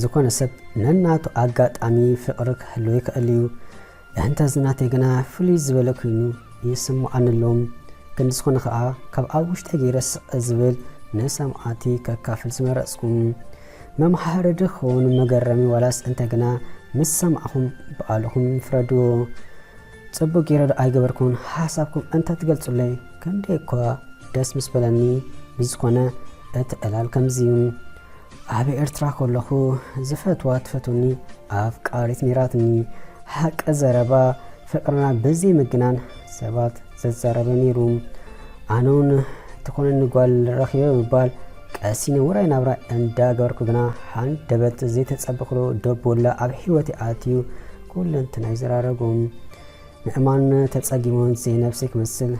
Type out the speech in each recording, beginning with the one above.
ዝኾነ ሰብ ነናቱ ኣጋጣሚ ፍቕሪ ክህልዎ ይኽእል እዩ። እንተዚ ናተይ ግና ፍሉይ ዝበለ ኮይኑ ይስምዓኒ ኣሎ። ክንዲ ዝኾነ ኸኣ ካብ ኣብ ውሽጠይ ገይረ ስቕ ዝብል ንሰማዕቲ ከካፍል ዝመረጽኩ። መምሃሪ ድኸውን መገረሚ ዋላስ እንታይ ግና ምስ ሰማዕኹም ባዕልኹም ፍረድዎ። ጽቡቕ ገይረ ዶ ኣይገበርኩን? ሓሳብኩም እንተትገልጹለይ ክንደይ እኳ ደስ ምስ በለኒ። ብዝኾነ እቲ ዕላል ከምዚ እዩ። ኣብ ኤርትራ ከለኹ ዝፈትዋ ትፈትወኒ ኣፍቃሪት ነይራትኒ። ሓቂ ዘረባ ፍቕርና ብዘይ ምግናን ሰባት ዘዛረበ ነይሩ። ኣነ እውን ትኾነኒ ጓል ረኺበ ምባል ቀሲነ ውራይ ናብራ እንዳገበርኩ ግና ሃንደበት ዘይተጸበኽሮ ደቦላ ኣብ ህይወተይ ኣትዩ ኩለንትናይ ዘራረጎም። ምእማን ተጸጊሞን ዘይነብሰይ ክመስል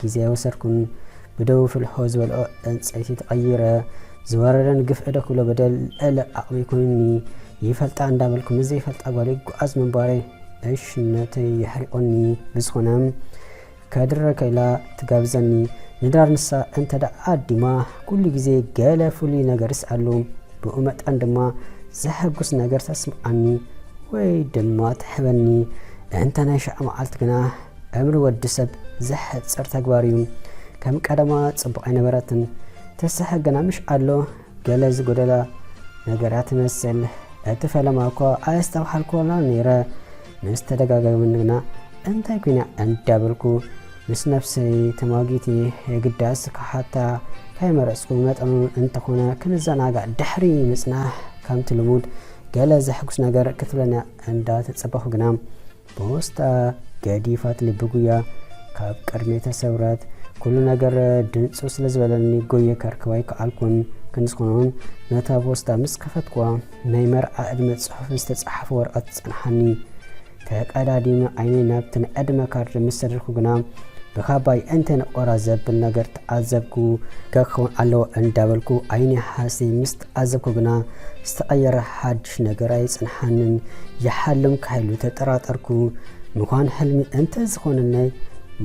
ግዜ ኣይወሰድኩን። ብደው ፍልሖ ዝበልዖ ዕንጸይቲ ተቐይረ። ዝወረደን ግፍዒ ዶ ክብሎ በደል ልዕሊ ዓቕመይ ኮይኑኒ። ይፈልጣ እንዳበልኩ ምስ ዘይፈልጣ ጓል ይጓዓዝ ምንባረይ ዕሽነተይ የሕሪቖኒ። ብዝኾነ ከድረካ ኢላ ትጋብዘኒ። ንዳር ንሳ እንተ ደኣ ዓዲማ ኩሉ ግዜ ገለ ፍሉይ ነገርስ ኣሎ። ብኡ መጠን ድማ ዘሐጉስ ነገር ተስምዓኒ ወይ ድማ ትሕበኒ። እንተ ናይ ሽዓ መዓልቲ ግና ዕምሪ ወዲ ሰብ ዘሕጽር ተግባር እዩ። ከም ቀደማ ጽቡቕ ኣይነበረትን። ተስሕቅ ግና ምሽ ኣሎ ገለ ዝጎደላ ነገራት ትመስል። እቲ ፈለማ እኳ ኣየስተብሃልኩላን ነይረ። ምስ ተደጋገመኒ ግና እንታይ ኮይና እንዳበልኩ ምስ ነፍሰይ ተማጊቲ የግዳስ ክሓታ ከይመረጽኩ መጠኑ እንተኾነ ክንዘናጋዕ ድሕሪ ምጽናሕ ከምቲ ልሙድ ገለ ዘሕጉስ ነገር ክትብለኒ እንዳተጸበኹ ግና ፖስታ ገዲፋትኒ ብጉያ ካብ ቅድመይ ተሰውረት። ኩሉ ነገር ድንጹ ስለ ዝበለኒ ጎየ ከርክባ ኣይከኣልኩን። ክንስኩኖን ነታ ፖስታ ምስ ከፈትኩዋ ናይ መርዓ ዕድመ ጽሑፍ ዝተጻሕፈ ወረቐት ጸንሓኒ። ተቐዳዲመ ዓይነይ ናብቲ ናይ ዕድመ ካርድ ምስ ሰደድኩ ግና ብካባይ እንተ ነቆራ ዘብል ነገር ተዓዘብኩ። ገለ ክኸውን ኣለዎ እንዳበልኩ ዓይነይ ሃስየ ምስ ተዓዘብኩ ግና ዝተቐየረ ሓድሽ ነገር ኣይጸንሓንን። ይሓልም ካይሉ ተጠራጠርኩ። ምዃን ሕልሚ እንተ ዝኾነለይ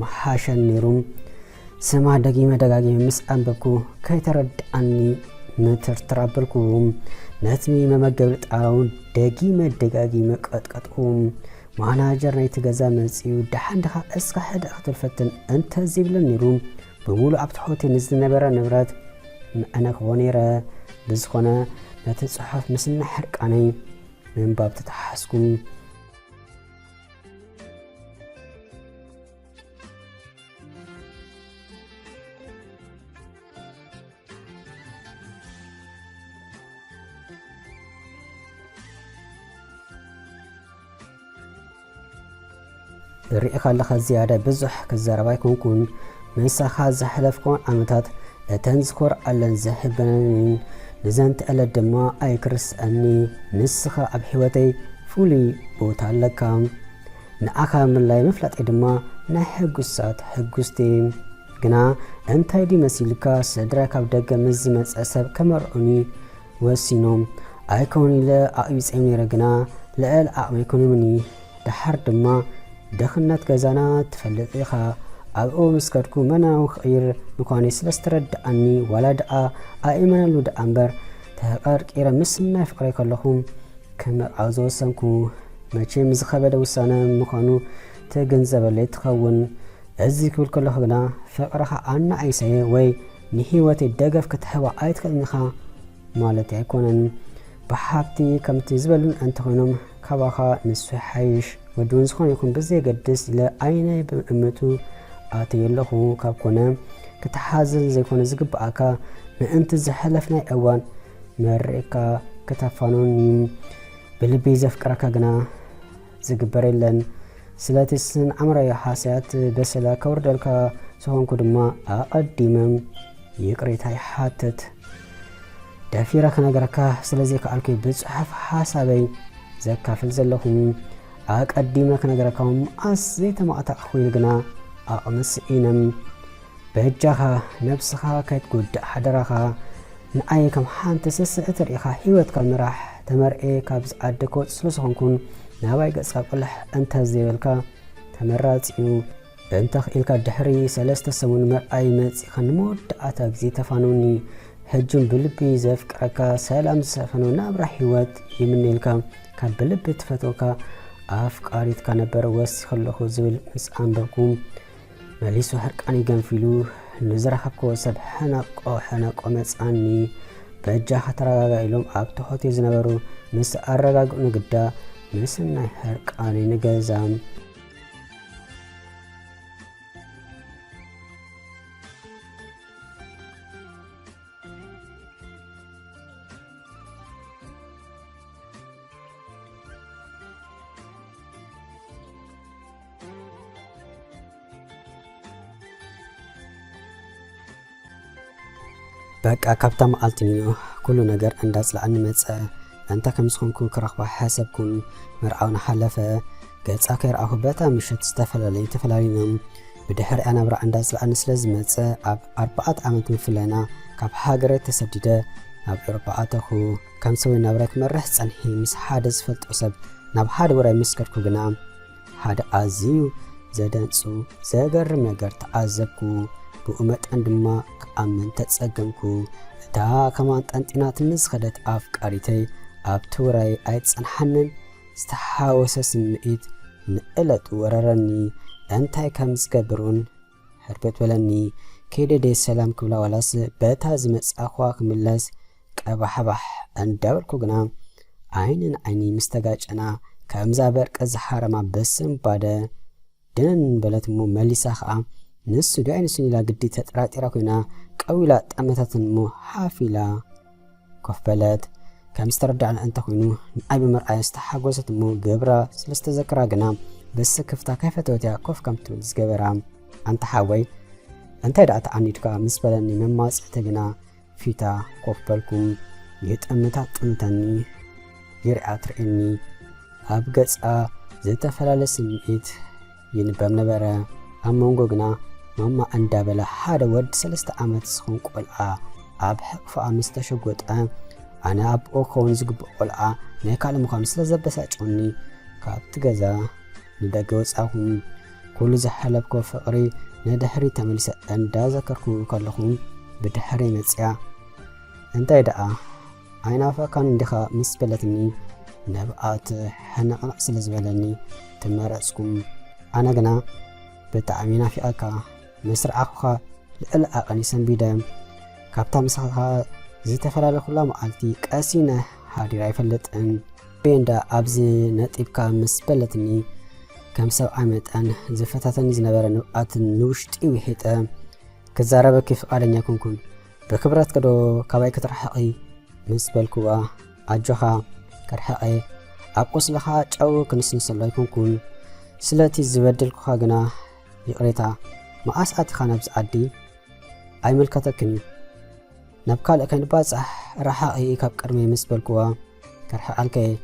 ምሓሸኒ ነይሩ። ስማ ደጊመ ደጋጊመ ምስ ኣንበብኩ ከይተረድኣኒ ምትርትር ኣበልኩ። ነቲ መመገቢ ጣውላ እውን ደጊመ ደጋጊመ ቀጥቀጥኩ። ማናጀር ናይቲ ገዛ መጺኡ፣ "ደሓን ዲኻ? እስከ ሕደእ ክትብል ፈትን" እንተ ዘይብለኒ ነይሩ፣ ብምሉእ ኣብቲ ሆቴል ንዝነበረ ንብረት ምዕነኽዎ ነይረ። ብዝኾነ ነቲ ጽሑፍ ምስናይ ሕርቃነይ ምንባብ ተተሓሓዝኩ። ርኢኻ ኣለኻ ዝያዳ ብዙሕ ክዛረብ ኣይኮንኩን። ምሳኻ ዘሕለፍኩወን ዓመታት እተን ዝኾርዓለን ዘሕበነንን እየን። ንዘንተ ዕለት ድማ ኣይክርስዐኒ። ንስኻ ኣብ ህይወተይ ፍሉይ ቦታ ኣለካ። ንዓኻ ምልላይ ምፍላጠይ ድማ ናይ ሕጉሳት ሕጉስቲ። ግና እንታይ ድዩ መሲልካ፣ ስድራይ ካብ ደገ ምስ ዝመጸ ሰብ ከመርዑኒ ወሲኖም። ኣይከውን ኢለ ኣቕቢጸዮም ነይረ፣ ግና ልዕሊ ዓቕመይ ኮኖምኒ። ደሓር ድማ ድኽነት ገዛና ትፈልጥ ኢኻ። ኣብኡ ምስ ከድኩ መናዊ ክቕይር ምዃነይ ስለ ዝተረድኣኒ፣ ዋላ ደኣ ኣእመነሉ ደኣ እምበር፣ ተቐርቂረ ምስ ናይ ፍቕረይ ከለኹ ክምርዓው ዝወሰንኩ። መቸም ዝኸበደ ውሳነ ምዃኑ ትግንዘበለይ ትኸውን። እዚ ክብል ከለኹ ግና ፍቕርኻ ኣናኣይሰየ ወይ ንህይወተይ ደገፍ ክትህባ ኣይትኽእልን ኢኻ ማለተይ ኣይኮነን። ብሓብቲ ከምቲ ዝበሉን እንተኾይኖም ካባኻ ንሱ ይሓይሽ። ወዲ እውን ዝኾነ ይኹን ብዘየገድስ ኢለ ዓይነይ ብምእምቱ ኣትየ ኣለኹ። ካብ ኮነ ክትሓዝን ዘይኮነ ዝግብኣካ ምእንቲ ዝሕለፍ ናይ እዋን መሪቕካ ክተፋንወኒ። ብልቢ ዘፍቅረካ ግና ዝግበር የለን። ስለቲ ስንዓምራዊ ሃሰያት በሰላ ከውርደልካ ዝኾንኩ ድማ ኣቐዲመ ይቕሬታ ይሓትት። ደፊረ ክነግረካ ስለ ዘይከኣልኩ ብጽሑፍ ሓሳበይ ዘካፍል ዘለኹ። ኣቐዲመ ክነግረካ እውን መዓስ ዘይተማእታእኩ ኢሉ ግና ዓቕሚ ስኢነ። በጃኻ ነብስኻ ከይትጎድእ ሓደራኻ። ንዓይ ከም ሓንቲ ስስዕቲ ርኢኻ ህይወትካ ምራሕ። ተመርዕየ ካብዚ ዓዲ ክወጽእ ስለ ዝኾንኩን ናባይ ገጽካ ቁልሕ እንተ ዘይበልካ ተመራጺ እዩ። እንተ ኽኢልካ ድሕሪ ሰለስተ ሰሙን መርዓይ መጺእካ ንመወዳእታ ግዜ ተፋነውኒ። ሕጂ ብልቢ ዘፍቅረካ፣ ሰላም ዝሰፈኖ ናብራ ህይወት ይምነየልካ። ካብ ብልቢ ትፈትወካ ኣፍቃሪትካ ነበር ወሲኸለኹ ዝብል ምስ ኣንበብኩ፣ መሊሱ ሕርቃነይ ገንፊሉ፣ ንዝረኸብክዎ ሰብ ሕነቆ ሕነቆ መጻኒ። በጃኻ ተረጋጋ ኢሎም ኣብቲ ሆቴል ዝነበሩ ምስ ኣረጋግኡ፣ ንግዳ ምስናይ ሕርቃነይ ንገዛ። በቃ ካብታ መዓልቲ ንዮ ኩሉ ነገር እንዳጽላኣኒ መጸ። እንተ ከም ዝኾንኩ ክረኽባ ሓሰብኩን፣ መርዓውና ሓለፈ። ገጻ ከይረኣኹ በታ ምሸት ዝተፈላለዩ ተፈላሊና። ብድሕሪኣ ናብራ እንዳጽላኣኒ ስለ ዝመጸ፣ ኣብ ኣርባዕተ ዓመት ምፍላይና ካብ ሃገረይ ተሰዲደ ናብ ኤውሮጳ ኣተኹ። ከም ሰብኣዊ ናብራይ ክመርሕ ጸንሒ ምስ ሓደ ዝፈልጦ ሰብ ናብ ሓደ ውራይ ምስ ከድኩ ግና፣ ሓደ ኣዝዩ ዘደንጹ ዘገርም ነገር ተዓዘብኩ። ብኡ መጠን ድማ ክኣምን ተጸገምኩ። እታ ከማን ጠንጢናትኒ ዝኸደት ኣፍቃሪተይ ኣብቲ ውራይ ኣይጸንሓንን። ዝተሓወሰ ስምዒት ንእለቱ ወረረኒ። እንታይ ከም ዝገብር እውን ሕርብት በለኒ። ከይደ ድየ ሰላም ክብላ ዋላስ በታ ዝመጻእኩዋ ክምለስ ቀባሕባሕ እንዳበልኩ ግና፣ ዓይኒ ንዓይኒ ምስ ተጋጨና፣ ከምዛ በርቂ ዝሓረማ በስንባደ ድንን በለት እሞ፣ መሊሳ ኸኣ ንሱ ድዩ ኣይንሱን ኢላ ግዲ ተጠራጢራ ኮይና፣ ቀው ኢላ ጠመተትን እሞ ሓፍ ኢላ ኮፍ በለት። ከም ዝተረድኣኒ እንተኾይኑ፣ ንዓይ ብምርኣያ ዝተሓጎሰት እሞ፣ ግብራ ስለ ዝተዘከራ ግና ብስክፍታ ከይፈተወት እያ ኮፍ ከም ትብል ዝገበራ። ኣንታ ሓወይ፣ እንታይ ደኣ ተዓኒድካ? ምስ በለኒ፣ መማጽእቲ ግና ፊታ ኮፍ በልኩ። ይጥምታ ጥምተኒ፣ ይርኣ ትርእየኒ። ኣብ ገጻ ዝተፈላለየ ስምዒት ይንበብ ነበረ። ኣብ መንጎ ግና ማማ እንዳበለ ሓደ ወዲ ሰለስተ ዓመት ዝኸውን ቆልዓ ኣብ ሕቕፋ ምስ ተሸጎጠ፣ ኣነ ኣቦኡ ክኸውን ዝግብኦ ቆልዓ ናይ ካልእ ምዃኑ ስለ ዘበሳጨወኒ፣ ካብቲ ገዛ ንደገ ወጻኹ። ኩሉ ዝሓለፍኩዎ ፍቕሪ ንድሕሪት ተመሊሰ እንዳዘከርኩ ከለኹ፣ ብድሕረይ መጺኣ፣ "እንታይ ደኣ ኣይናፈቕካን እንዲኻ?" ምስ በለትኒ፣ ንብኣት ሕንቕንቕ ስለ ዝበለኒ ተመረጽኩ። ኣነ ግና ብጣዕሚ ናፊቐካ፣ ምስ ረኣኹኻ ልዕሊ ዓቐኒ ሰንቢደ። ካብታ ምሳኻ ዝተፈላለኹላ መዓልቲ ቀሲነ ሓዲረ ኣይፈልጥን። ቤንዳ ኣብዚ ነጢብካ ምስ በለትኒ፣ ከም ሰብኣይ መጠን ዝፈታተኒ ዝነበረ ንብኣት ንውሽጢ ውሒጠ፣ ክዛረበኪ ፍቓደኛ ኣይኮንኩን። ብክብረትኪ ዶ ካባይ ክትርሕቒ? ምስ በልክዋ፣ ኣጆኻ፣ ክርሕቕ እየ። ኣብ ቁስልኻ ጨው ክንስንሰሉ ኣይኮንኩን። ስለቲ ዝበደልኩኻ ግና ይቕሬታ። መኣስ ኣቲኻ ናብዚ ዓዲ? ኣይምልከተክን እዩ። ናብ ካልእ ከይንባጻሕ ርሓቒ ካብ ቅድመይ ምስ በልክዋ፣ ክርሕቐልኪ እየ።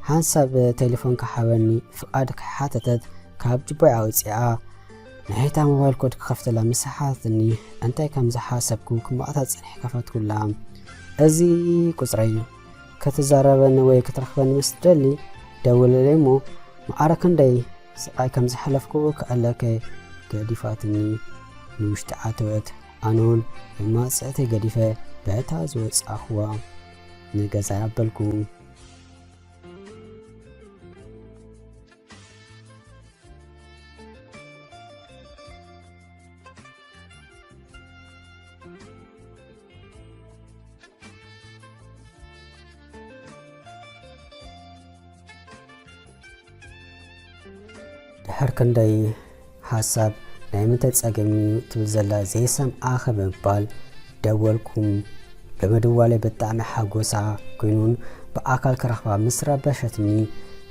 ሓንሳብ ቴሌፎንኪ ሃበኒ፣ ፍቓድ ከይሓተተት ካብ ጅቦይ ኣውጺኣ፣ ናይታ ሞባይል ኮድ ክኸፍተላ ምስ ሓተትኒ፣ እንታይ ከም ዝሓሰብኩ ክመቕታ ጸኒሐ ከፈትኩላ። "እዚ ቁጽረይ እዩ። ክትዛረበኒ ወይ ክትረኽበኒ ምስ ትደሊ፣ ደውለለይ እሞ፣ ማዕረ ክንደይ ስቓይ ከም ዝሓለፍኩ ክእለኪ ገዲፋትኒ ንውሽጢ ኣተወት። ኣነውን መማጽእተይ ገዲፈ በታ ዝወጻእኩዋ ንገዛይ ኣበልኩ። ድሕር ክንደይ ሓሳብ ናይ ምንታይ ጸገም እዩ ትብል ዘላ ዘይሰምዓኸ ብምባል ደወልኩ። ብምድዋለይ ብጣዕሚ ሓጎሳ ኮይኑን ብኣካል ክረኽባ ምስ ረበሸትኒ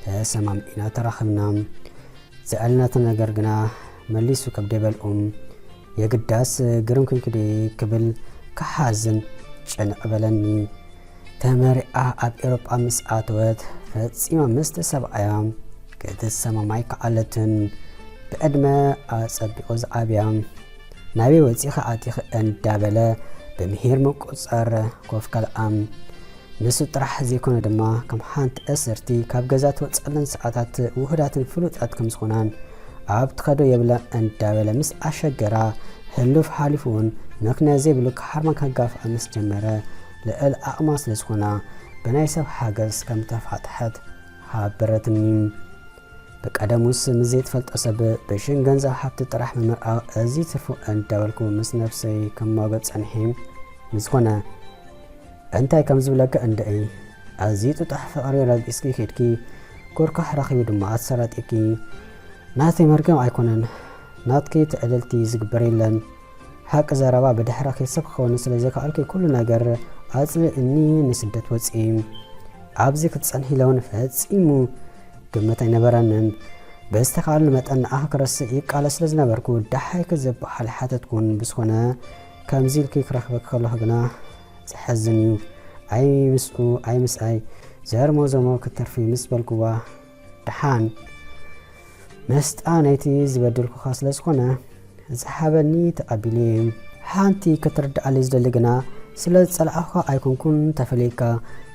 ተሰማሚዕና ተራኸብና። ዘዕለናቶ ነገር ግና መሊሱ ከብደይ በልዑ። የግዳስ ግርም ኮንኪ ድየ ክብል ክሓዝን ጭንቕ በለኒ። ተመሪዓ ኣብ ኤውሮጳ ምስ ኣተወት ፈጺማ ምስቲ ሰብኣያ ክትሰማማይ ከኣለትን። ብዕድመ ኣጸቢቑ ዝዓብያ። ናበይ ወጺኺ ኣቲኺ እንዳበለ ብምሂር ምቁጽጻር ኮፍ ከልኣ። ንሱ ጥራሕ ዘይኮነ ድማ ከም ሓንቲ እስርቲ ካብ ገዛ ትወጸለን ሰዓታት ውሁዳትን ፍሉጣት ከም ዝኾናን ኣብ ትኸዶ የብላን እንዳበለ ምስ ኣሸገራ ሕሉፍ ሓሊፉ እውን ምኽንያት ዘይብሉ ክሓርማ ከጋፍዓ ምስ ጀመረ፣ ልዕል ዓቕማ ስለ ዝኾና፣ ብናይ ሰብ ሓገዝ ከም ተፋጥሐት ሓበረትኒ። ብቀደሙስ ምስ ዘይትፈልጦ ሰብ ብሽም ገንዘብ ሃብቲ ጥራሕ ምምርዓው እዚ ትርፉ እንዳበልኩ ምስ ነብሰይ ክማጎት ጸኒሐ። ብዝኾነ፣ እንታይ ከም ዝብለኪ እንድዒ፣ ኣዝዩ ጥጡሕ ፍቕሪ ረጊጽኪ ኬድኪ፣ ኮርኳሕ ረኺቡ ድማ ኣሰራጢኪ። ናተይ መርገም ኣይኮነን፣ ናትኪ ትዕልልቲ ዝግበር የለን። ሓቂ ዘረባ ብድሕረኺ ሰብ ክኸውን ስለ ዘይከኣልኪ ኩሉ ነገር ኣጽሊእኒ ንስደት ወጺኢ። ኣብዚ ክትጸንሒ ኢለ እውን ፈጺሙ ግምት ኣይነበረንን። ብዝተኻእለኒ መጠን ንኣኺ ክርስእ ይቃለስ ስለ ዝነበርኩ ደሓይኪ ዝበሃል ሓተትኩን። ብዝኾነ ከምዚ ኢልኪ ክረኽበኪ ከለኹ ግና ዘሕዝን እዩ። ኣይ ምስኡ ኣይ ምስኣይ ዘርሞዘሞ ክትተርፊ ምስ በልኩዋ፣ ደሓን መስጣ ናይቲ ዝበደልኩኻ ስለ ዝኾነ ዝሃበኒ ተቐቢለ። ሓንቲ ክትርድኣለይ ዝደሊ ግና፣ ስለ ዝጸላእኹኻ ኣይኮንኩን ተፈልየካ።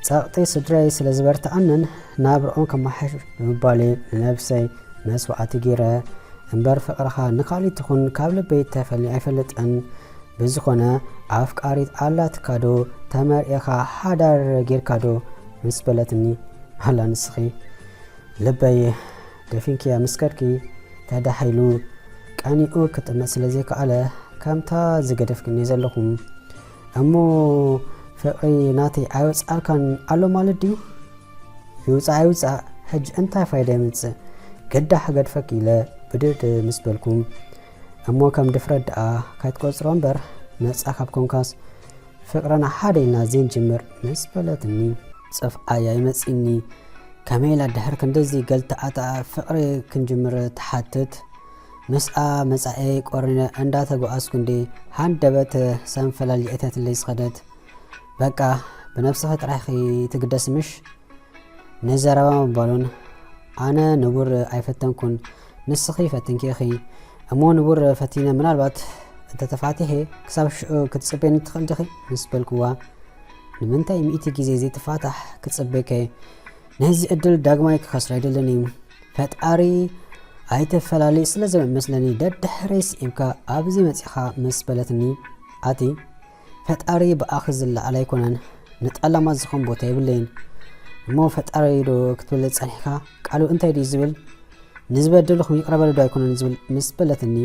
ጸቕጢ ስድራይ ስለ ዝበርትዓንን ናብርኦም ከመሓይሽ ብምባለ ንነብሰይ መስዋዕቲ ገይረ። እምበር ፍቕርኻ ንኻልእ ትኹን ካብ ልበይ ተፈልየ ኣይፈልጥን። ብዝኾነ ኣፍቃሪት ኣላትካ ዶ ተመርዒኻ ሓዳር ጌርካ ዶ ምስ በለትኒ፣ ኣላ ንስኺ ልበይ ደፊንክያ ምስ ከድኪ ተዳሒሉ ቀኒኡ ክጥመት ስለ ዘይከኣለ ከምታ ዝገደፍክኒ ዘለኹ። እሞ ፍቕሪ ናተይ ኣይወጽኣልካን ኣሎ ማለት ድዩ? ይውጻእ ኣይውጻእ ሕጂ እንታይ ፋይዳ የምጽእ? ግዳ ክገድፈኪ ኢለ ብድድ ምስ በልኩ፣ እሞ ከም ድፍረት ደኣ ካይትቆጽሮ እምበር ነጻ ካብ ኮንካስ ፍቕርና ሓደ ኢልና ዘይንጅምር ምስ በለትኒ፣ ጽፍዓያ ይመጺኒ። ከመይ ኢላ ድሕሪ ክንድዚ ገልተኣታ ፍቕሪ ክንጅምር ትሓትት? ምስኣ መጻኤ ቆሪነ እንዳተጓዓዝኩ እንዴ ሃንደበት ሰንፈላል የእተትለይ ዝኸደት። በቃ ብነብስኺ ጥራይኺ ትግደሲ ምሽ? ንዘረባ ምባሉን፣ ኣነ ንቡር ኣይፈተንኩን፣ ንስኺ ፈቲንኪ ኢኺ። እሞ ንቡር ፈቲነ ምናልባት እንተተፋቲሐ ክሳብ ሽዑ ክትጽበይኒ ትኽእል ዲኺ? ምስ በልክዋ፣ ንምንታይ ሚእቲ ግዜ ዘይትፋታሕ ክጽበይከ? ነዚ ዕድል ዳግማይ ክኸስሮ ኣይደልን እዩ። ፈጣሪ ኣይተፈላሊ ስለ ዘመስለኒ ደድሕረይ ስዒብካ ኣብዚ መጺኻ ምስ በለትኒ፣ ኣቲ ፈጣሪ ብኣኺ ዝለዓል ኣይኮነን፣ ንጠላማት ዝኾን ቦታ የብለይን። እሞ ፈጣሪ ዶ ክትብል ጸኒሕካ? ቃሉ እንታይ ድዩ ዝብል? ንዝበደልኹም ይቕረ በሉ ዶ ኣይኮነን ዝብል ምስ በለትኒ፣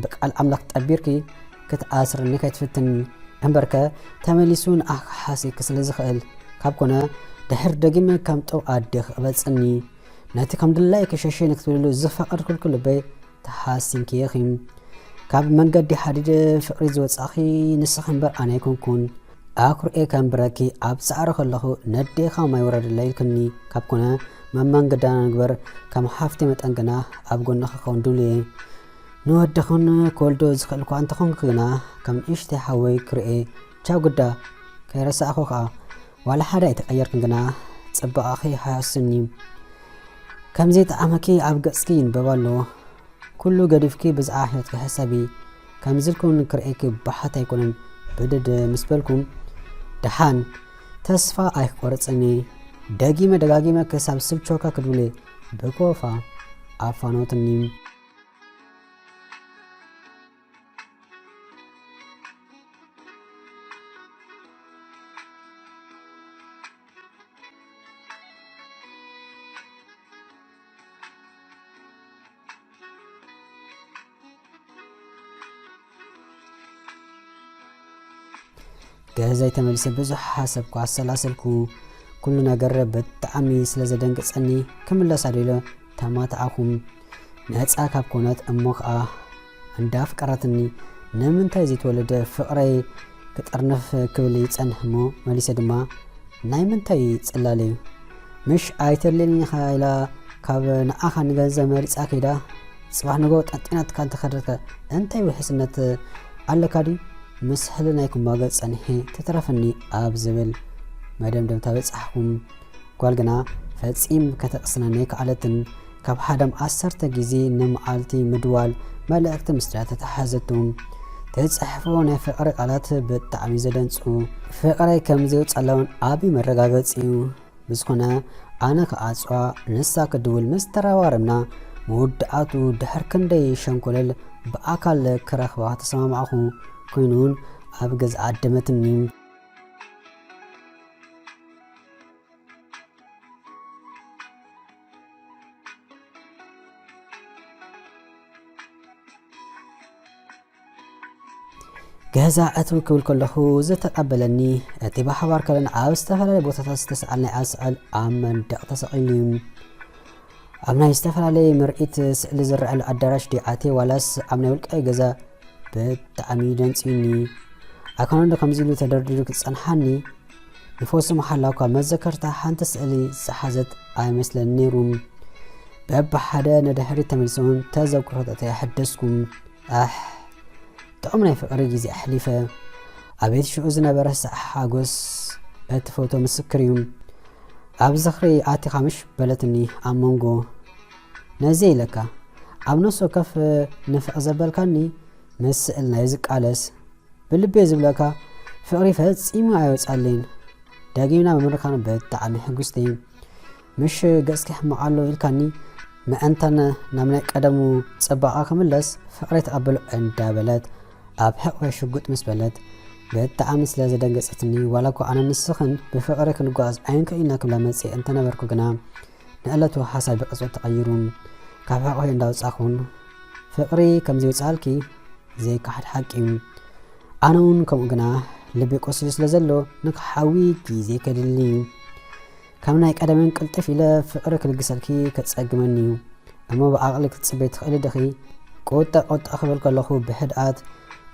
ብቃል ኣምላኽ ጠቢርኪ ክትኣስርኒ ከይትፍትኒ፣ እምበርከ ተመሊሱ ንኣኻ ሓሲርኪ ስለ ዝኽእል፣ ካብ ኮነ ድሕር ደጊመ ከም ጠው ኣዴ ክቕበጽኒ፣ ነቲ ከም ድላይኪ ሸሸ ንክትብልሉ ዝፈቐድኩልኪ ልበይ ተሓሲንኪ ኢኺ። ካብ መንገዲ ሓዲደ ፍቕሪ ዝወጻኺ ንስኺ እምበር ኣነ ኣይኮንኩን። ኣኩርኤ ከንብረኪ ኣብ ጻዕሪ ከለኹ ነዴኻ ማይ ውረድለይ ኢልክኒ ካብ ኮነ መመንገዳና ንግበር ከም ሓፍቲ መጠን ግና ኣብ ጎንኺ ክኸውን ድሉየ። ንወድኽን ክወልዶ ዝኽእል እኳ እንተኾንኩ ግና ከም ንእሽተይ ሓወይ ክርኤ ቻው ግዳ ከይረሳዕኹ ኸኣ ዋላ ሓደ ኣይተቐየርክን ግና ጽባቐኺ ይሓስኒ። ከም ዘይጠዓመኪ ኣብ ገጽኪ ይንበብ ኣሎ። ኩሉ ገዲፍኪ ብዛዕባ ሕይወትኪ ሕሰቢ። ከምዚ ኢልኩን ክርእየኪ ብሓት ኣይኮነን ብድድ ምስ በልኩም፣ ደሓን ተስፋ ኣይክቆርጽን እየ። ደጊመ ደጋጊመ ክሳብ ስልቸወካ ክድውል እየ ብኮፋ ኣፋኖትኒ። ገዛይ ተመሊሰ ብዙሕ ሓሰብኩ፣ ኣሰላሰልኩ። ኩሉ ነገር ብጣዕሚ ስለ ዘደንገጸኒ ክምለስ ኣደለ ተማትኣኹ። ነጻ ካብ ኮነት እሞ ኸኣ እንዳፍቀረትኒ ንምንታይ ዘይተወለደ ፍቕረይ ክጥርንፍ ክብል ይጸንሕ እሞ መሊሰ ድማ ናይ ምንታይ ጽላል እዩ? ምሽ ኣይተድልየኒ ኢኻ ኢላ ካብ ንዓኻ ንገንዘብ መሪጻ ከይዳ፣ ጽባሕ ንግሆ ጠንጢናትካ እንተኸደትካ እንታይ ውሕስነት ኣለካ ድዩ? ምስ ሕልናይ ክማገጽ ጸኒሐ፣ ተትረፍኒ ኣብ ዝብል መደምደምታ በጻሕኹ። ጓል ግና ፈጺም ከተቕስነኒ ኣይከኣለትን። ካብ ሓደም ዓሰርተ ግዜ ንመዓልቲ ምድዋል መልእኽቲ ምስ ድያ ተተሓዘቱ። ትጽሕፎ ናይ ፍቕሪ ቃላት ብጣዕሚ ዘደንጹ። ፍቕረይ ከም ዘይውጻላውን ዓቢ መረጋገጺ እዩ። ብዝኾነ ኣነ ክኣጽዋ ንሳ ክድውል ምስ ተረባረብና፣ መወዳእቱ ድሕር ክንደይ ሸንኮለል ብኣካል ክረኽባ ተሰማማዕኹ። ኮይኑ እውን ኣብ ገዛ ዓደመትኒ። ገዛ ዕትው ክብል ከለኹ ዝተቐበለኒ፣ እቲ ብሓባር ከለና ኣብ ዝተፈላለየ ቦታታት ዝተሰኣልናዮ ስዕሊ ኣብ መንደቕ ተሰቒሉ እዩ። ኣብ ናይ ዝተፈላለየ ምርኢት ስእሊ ዝረኣየሉ ኣዳራሽ ድዩ ኣትየ ዋላስ ኣብ ናይ ውልቃዊ ገዛ? ብጣዕሚ ደንጽዩኒ። ኣካኑ ዶ ከምዚ ኢሉ ተደርዲሩ ክጸንሓኒ? ንፈውሲ መሓላ እኳ መዘከርታ ሓንቲ ስእሊ ዝሓዘት ኣይመስለን ነይሩ። በብሓደ ንድሕሪት ተመሊሰ እውን ተዘክሮታተይ ኣሐደስኩ። ኣሕ፣ ጥዑም ናይ ፍቕሪ ግዜ ኣሕሊፈ። ኣቤት ሽዑ ዝነበረ ሳዕ ሓጎስ እቲ ፎቶ ምስክር እዩ። ኣብ ዝኽሪ ኣቲኻ ምሽ በለትኒ ኣብ መንጎ። ነዚ ኢለካ ኣብ ነፍሲ ወከፍ ንፍቕ ዘበልካኒ ምስ ስእልና እዩ ዝቃለስ። ብልቤ ዝብለካ ፍቕሪ ፈጺሙ ኣይወጻለይን። ደጊምና ብምርካብና ብጣዕሚ ሕጉስቲ። ምሽ ገጽኪ ሕማቕ ኣሎ ኢልካኒ ምእንታን ናብ ናይ ቀደሙ ጽባቐ ክምለስ ፍቕረይ ተቐበሎ እንዳበለት ኣብ ሕቕፈይ ሽጉጥ ምስ በለት ብጣዕሚ ስለ ዘደንገጸትኒ፣ ዋላ እኳ ኣነ ንስኽን ብፍቕሪ ክንጓዓዝ ኣይንክእል ኢና ክብላ መጽየ እንተነበርኩ ግና ንዕለቱ ሓሳብ ብቅጽበት ተቐይሩ። ካብ ሕቕፈይ እንዳውጻኹን ፍቕሪ ከም ዘይውጻልኪ ዘይከሓድ ሓቂ እዩ። ኣነ እውን ከምኡ ግና ልቢ ቆሲሉ ስለ ዘሎ ንክሓዊ ግዜ ከድሊ እዩ። ከም ናይ ቀደመን ቅልጥፍ ኢለ ፍቕሪ ክልግሰልኪ ከጸግመኒ እዩ። እሞ ብዓቕሊ ክትጽበይ ትኽእሊ ዲኺ? ቁጠ ቁጠ ክብል ከለኹ ብሕድኣት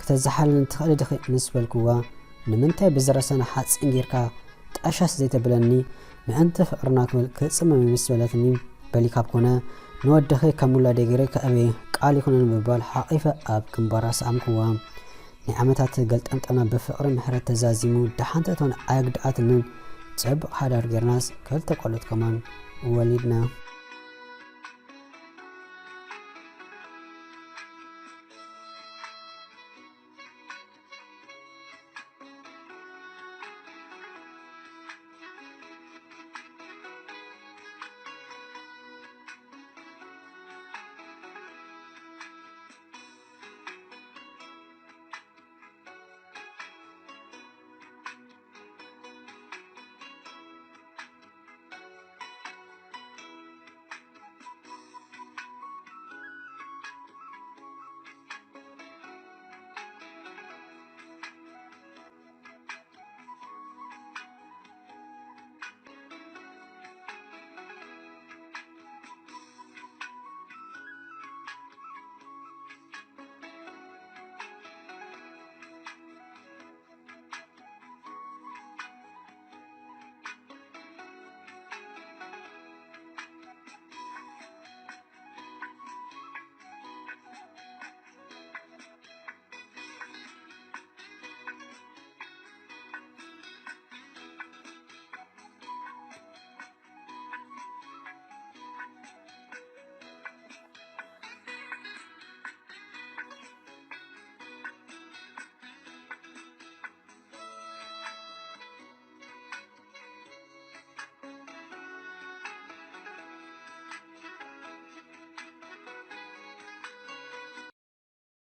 ክተዘሓልኒ ትኽእሊ ዲኺ ምስ በልክዋ፣ ንምንታይ ብዝረሰነ ሓጺን ጌርካ ጠሸስ ዘይተብለኒ? ምእንቲ ፍቕርና ክብል ክጽመም እዩ ምስ በለትኒ፣ በሊ ካብ ኮነ ንወድኺ ከም ውላደይ ገይረ ከእብየ ቃል ይኹነኒ ብምባል ሓቒፈ ኣብ ግንባራ ሰኣምክዋ። ናይ ዓመታት ገልጠምጠማ ብፍቕሪ ምሕረት ተዛዚሙ ደሓን ትእትወን ኣየግድኣትንን። ጽቡቕ ሓዳር ጌርናስ ክልተ ቆልዑት ከማን ወሊድና።